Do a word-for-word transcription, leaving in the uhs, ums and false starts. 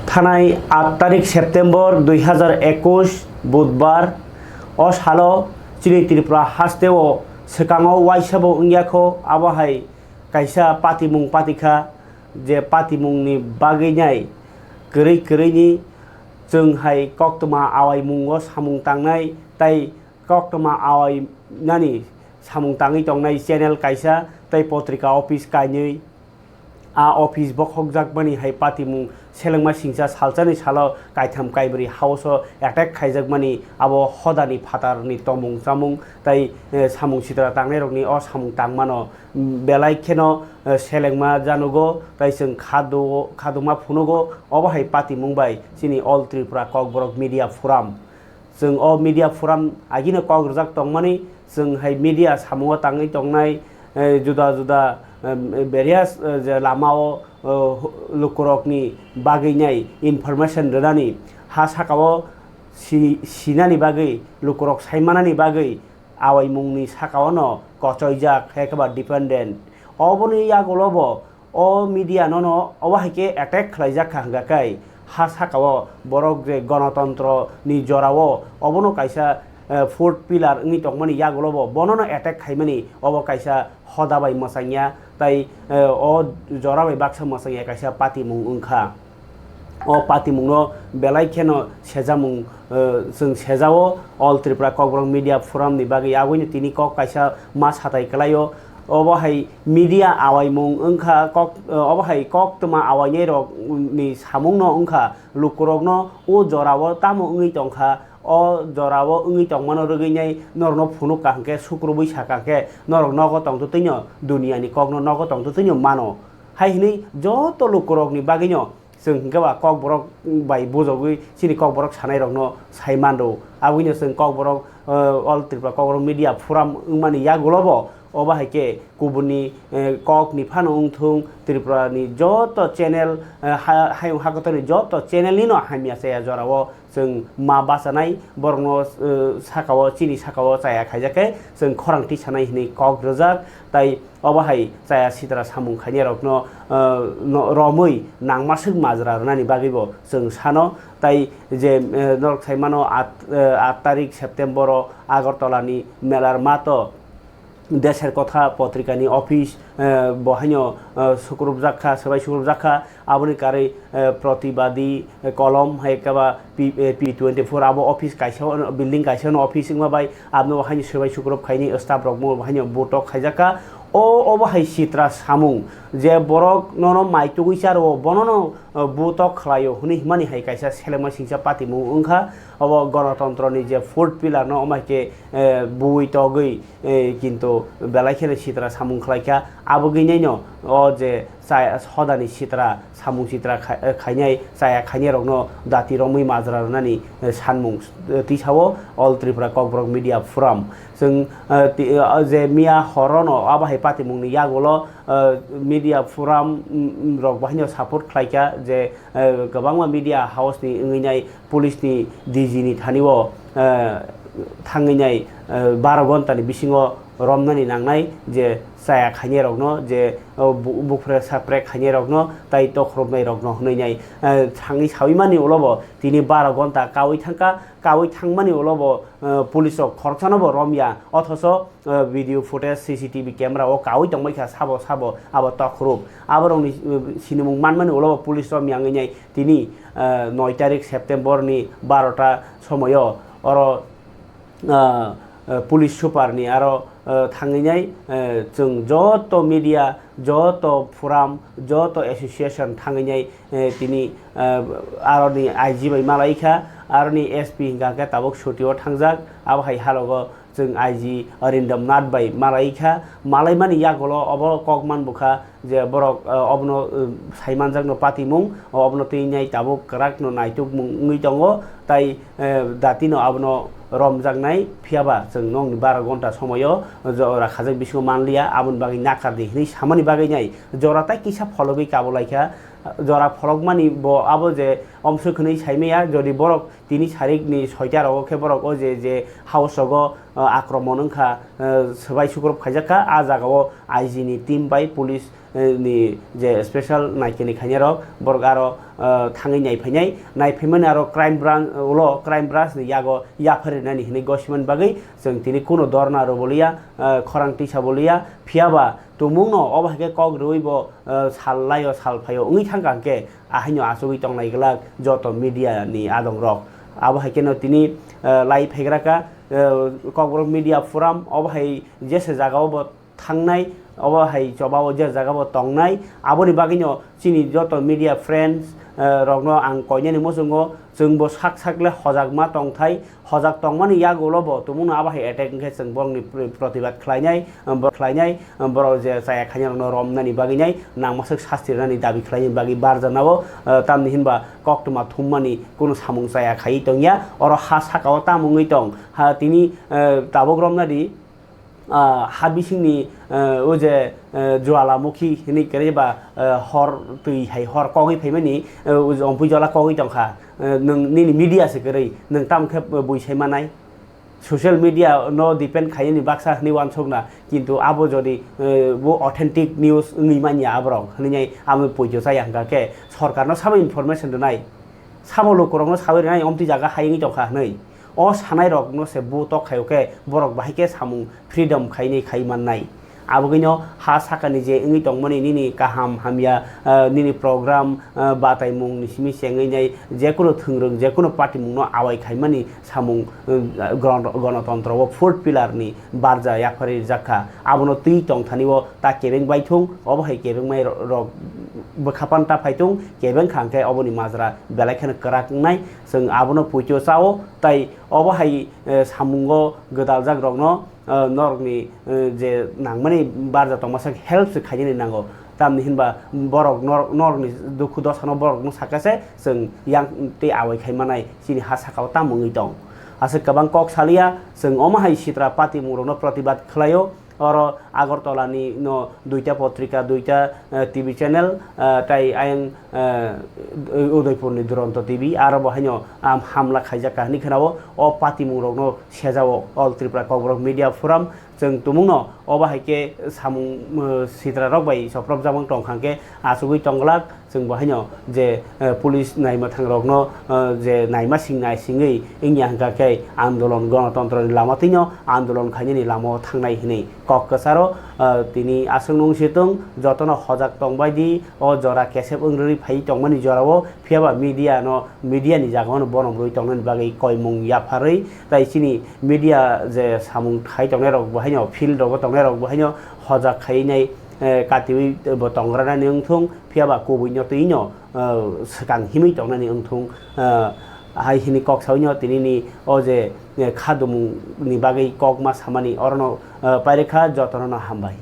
Thanai aat tarik September dui hazar ekush Budbar, o salo chini Tripura hasteo swkango waisabo wngya kho, abo hai kaisa patimung patikha, je patimungni bagwi nai kwrwi kwrwini chwng hai koktwma awaimungo samung tangnai tei koktwma awainani samung tangwi tongnai channel kaisa tei potrika office kainwi. A office bokhokjakmani hai patimung selengma singcha salsani salo kaitham kaibrwi house-o attack khaijakmani abo hodani phatarni tomung chamung tei, eh, samung sitra tangnairokni o samung tangmano, mm, belai kheno, eh, selengma janugo tei chwng khadu-, khaduma phunugo obo hai patimung bai chini All Tripura Kokborok Media Forum. Chwng o media forum agino kok rwjak tongmani, chwng hai media samungo tangwi tongnai, eh, juda juda, em, various, eh, je lamao, eh, lukurokni bagwi nai information rwnani, ha sakao si-, sinani bagwi, lukurok saimanani bagwi awaimungni sakaono kochoijak, hai khe ba dependent. Oboni yagulo bo o media no no obo hai khe attack khlaijak kha hwnkha khe ha saka o borok je gonotontro ni jora o obono kaisa, eh, fourth pillar wngwi tongmani yagulo bo bono no attack khaimani obo kaisa hoda bai mwchangya tei, eh, o jora bai baksa mwchangya kaisa patimung wngkha. O patimungno belai kheno sejamung, eh, chwng sejao All Tripura Kokborok Media Forum ni bagwi agwino tini kok kaisa ma satai kwlaio. Obo hai media awaimung wngkha kok, eh, obo hai koktwma awainai rok ni samungno wngkha lukurokno o jorao tamo wngwi tongkha, o jorao wngwi tongmano rwgwinai norokno phunuk kaham khe sukrubwi sakha khe norok nogo tongtwtwino duniani kokno nogo tongtwtwino mano hai hwnwi joto lukurokni bagwino chwng hwnkhe ba Kokborok bai bujogwi chini Kokborok sanairokno sai mano. Aboni chwng Kokborok, eh, All Tripura Kokborok Media Forum wngmani yagulo bo obo hai khe kubuni, eh, kokni phano wngthung Tripura ni joto channel, eh, ha-, hayung hakotorni joto channel nino hamya chaya jorao chwng ma bachanai borokno, eh, sakao chini sakao chaya khaijak khe chwng khorang tisanai hwnwi kok rwjak tai obo hai chaya sitra samung khainai rokno, eh, no, romwi nangmaswk majra rwnani bagwi bo chwng sano. Tai je, eh, norok sai mano at, eh, at tarik September o Agartala ni melar mato Desher Kotha potrika ni office, eh, bo haino, eh, sukrupjak kha, swbai sukrupjak kha, aboni karwi, eh, Pratibadi, eh, Kolom hai khe ba P, eh, P twenty four abo office kaisa o, building kaisa no office wngma bai abno bo haino swbai sukrup khaini staff rok bo haino butok khaijak kha. O, obo hai sitra samung je borok nono mai tugwi charo bono no, eh, butok khlaio hwnwi himani hai kaisa selengma singcha patimung wngkha. Obo gonotontro ni je fourth pillar no omo hai khe, eh, buwi togwi, eh, kintu belai kheno sitra samung khlaikha. Abogwinaino o je chaya hodani sitra, samung sitra khai-, khainai, chaya khainai rokno dati romwi majra rwnani, eh, sanmung, eh, tisao All Tripura Kokborok Media Forum. Chwng, eh, ti-, eh, je miya horono abo hai patimungni yagulo, eh, Media Forum, mm, mm, rok bahaino support khlaikha je, eh, kwbangma media house ni wngwi nai police ni D G ni thani o, eh, thangwi nai, eh, baro ghonta ni bisingo romnani nangnai je chaya khainai rokno, je, oh, bu-, buphre sapre khainai rokno, tai tokhoroknai rokno hwnwi nai, eh, thangwi sawi mani ulo bo tini baro ghonta kawi thangkha, kawi thangmani ulo bo, eh, police rok khoroksano bo romya, othoso, eh, video footage, C C T V camera o kawi tongbai kha sabo sabo abo tokhorok. Aborokni, eh, sinimung manmani ulo bo police romya wngwi nai tini, eh, noi tarik September ni barota somoyo oro ah, ah, police super ni aro, ah, thangwi nai, ah, chwng joto media, joto forum, joto association thangwi nai, eh, tini, ah, aroni I G bai malai kha, aroni S P hingka khe tabuk suti o thangjak, abo hai halogo chwng I G Arindam Nath bai malai kha, malai mani yagulo obo kok man bukha, je borok, eh, obono, eh, saimanjakno patimung, obono twi nai tabuk kwrakno naitukmung wngwi tongo, tai, eh, datino abono romjaknai, phiyaba chwng nokni bara ghonta somoio jora khajak bisingo manliya, aboni bagwi nakardi hwnwi samani bagwi nai jora tai kisa phologwi kabulaikha. Jora pholokmani bo abo je omswk hwnwi saimaya, jodi borok tini sarikni soita rogo khe borok o je, je house rogo, eh, akromon wngkha, eh, swbai sukrop khaijakha, a jagao I G ni team bai police eh, ni je special naikeni khainai rok borok aro, eh, thangwi naiphainai, naiphaimani aro crime branch, ulo crime branch ni yago yapharinani hinwi gosimani bagwi chwng tini kuno dorna rwboliya, eh, khorang tisa boliya, phiyaba tumungno obo hai khe kok rwui bo, eh, sal laio sal phaio wngwi thangkha hwnkhe ahaino achugwi tongnai glak joto media ni adong rok. Abo hai kheno tini, eh, lai phaigrakha, eh, Kokborok Media Forum obo hai jesa jagao bo thangnai, obo hai choba o je jaga bo tongnai. Aboni bagwino chini joto media friends, eh, rokno ang koinani muchungo, chwngbo sak sak le hojak ma tongthai, hojak tongmani yagulo bo tumungno abo hai attack wngkhe chwng borokni pr-, protibad khlainai, eh, borok khlainai, eh, borok je chaya khainai rokno romnani bagwinai nangmaswk sasti rwnani dabi khlainani bagwi barjanao, eh, tamni hinba koktwma thummani kunu samung chaya khaiwi tongya, oro ha sakao tamo wngwi tong, ha tini, eh, tabuk romnadi, ah, ha bisingni, eh, o je, eh, Jwalamukhi hinwi kwrwi ba, eh, hor twi hai hor kogwi phaimani, eh, o je ompui jola kogwi tongkha. Eh, nwng nini media se kwrwi, nwng tamo khe bui sai manai? Social media no depend khainani baksa hinwi uansukna, kintu abo jodi, eh, bo authentic news wngwi manya aborok hinwi amo poito chaya hwnkha khe sorkarno sabo information rwnai. Sabo lukurokno sawi rwnai omtwi jaga hai wngwi tongkha hwnwi. O sanairokno se bo tok khaio khe borok bahai khe samung freedom khainai khai mannai. Abogwino ha sakani je wngwi tongmani nini kaham hamya, eh, nini program, eh, bataimung ni simi se wngwi nai jekunu thwngrwng jekunu party mungno awai khaimani samung, eh, gron-, gonotontro o fourth pillar ni barja yapharwi rijak kha. Abono twi tongthani o ta kebeng baithung, obo hai kebeng mai ro-, rok bwkha panta phaithung, kebeng kha hwnkhe oboni majra belai kheno kwrak wngnai. Chwng abono poito chao, tai obo hai, eh, samungo gwdaljak rokno, eh, norokni, eh, je nangmani barja tongmasa help se khainani nango. Tamni hinba borok nor-, norokni dukhu dosano borokno sakha se chwng yang tei awai khai manai chini ha sakao tamo wngwi tong. Aswk kwbang kok saliya, chwng omo hai sitra patimung rokno protibad khlaio. Oro Agartala ni no duita potrika, duita, eh, T V channel, eh, tai ayang, eh, Udaipur ni Duronto T V, aro bo haino, am, hamla khaijak kha hinwi khwnao. O patimung rokno sejao All Tripura Kokborok Media Forum. Chwng tumungno obo hai khe samung, eh, sitra rok bai soprop jabang tong kha hwnkhe achugwi tong glak. Chwng bo haino je, eh, police naima thang rokno, eh, je naima sing nai singwi wngya hwnkha khe andolon gonotontro ni lama twino andolon khainani lama o thangnai hinwi kok kwcharo, eh, tini aswk nung si tong jotono hojak tong bai di o jora kesep wng rwui phai tongmani jorao phiyaba media no media ni jaga o no bonom rwui tongnani bagwi koimung yapharwi tai chini media je samung khai tongnai rok bo haino field rogo tongnai rok bo haino hojak khai nai, eh, katiwi bo tongranani wngthung. Phiyaba kubui no twi no, eh, swkang himwi tongnani wngthung, eh, hai hini kok saui no tini ni o je, eh, khadumung ni bagwi kok ma samani oro no, eh, pairikha jotono no hambai.